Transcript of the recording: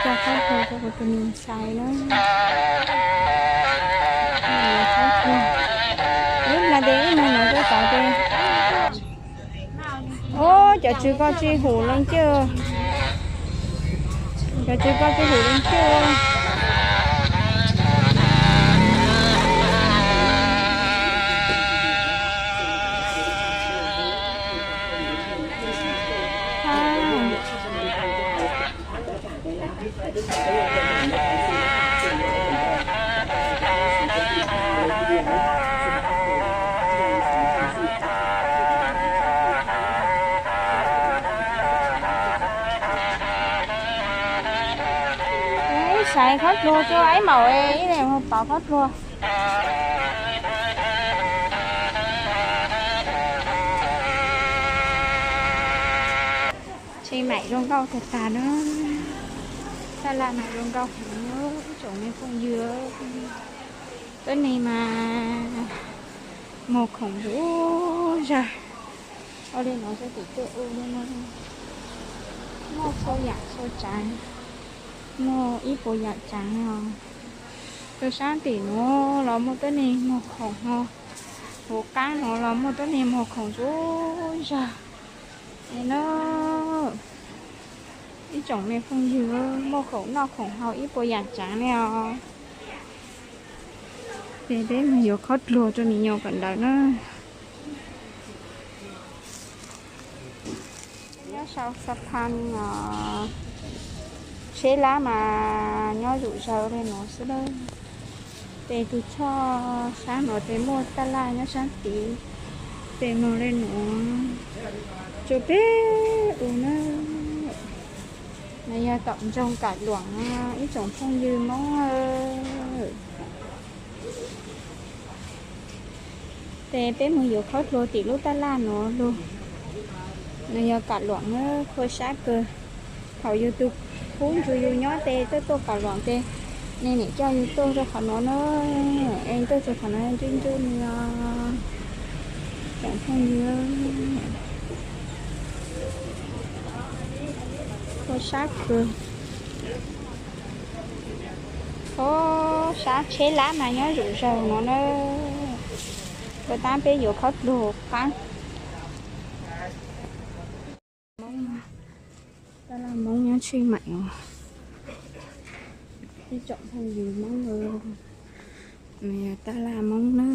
Cog khaub dluag rau kuv tus me ntxhais na. Cog khaub dluag. Ib hmo tes wb mus no rau tod tes. Ub, cov tswv ko tsis hum leej twg. Cov tswv ko tsis hum leej twg. Ib saiv khaub dluag rau ib maum ib leeg mus pov khaub dluag. Tsheb maim zoo nkauj tag tag na. Tab laj mas zoo nkauj heev na ib tsoom me phooj ywg. Tuab neeg mas muag khoom zuj zug. Ua li no rau tim tej ub li no, muaj txhua yam txhua tsav, muaj ib puas yam tsav os. Rau sab tim nuav los muaj tuab neeg muag khoom ho, huv qaab nuav los muaj tuab neeg muag khoom zuj zug. Es na, ib tsoom me phooj ywg, muaj khoom noj khoom haus ib puas yam tsav li os. Ces peb mus yuav khaub dluag rau me nyuam kawm ntawv na. Nyob sau xa pha os, tsheb lab mas nyob zuj zug li nuav xwb lawm. Ces tus choj sab nuav ces muaj taj laj nyob sab tid, ces mus li nuav rau peb ub na. No yog tom ntsoog Kam Luam na ib tsoom phooj ywg Moob. Ces peb mus yuav khaub dluag tim lub taj laj nuav lug. No yog Kam Luam na, qhua sab kawg. Thaum yug tug khub nrug yug nyob ces tuaj tuaj Kam Luam ces nej niam coj yug tuaj rau qhov nuav na. Es tuaj txug qhov nuav ntswb ntswb li os tsoom phooj ywg. Qhua sab kawg. Qhua sab tsheb lab mas nyob zuj zug nuav na. Ua tab peb yuav khaub dluag qaab. Taj laj Moob nyob tsheb maim os. Ib tsoom phooj ywg Moob, no yog taj laj Moob na.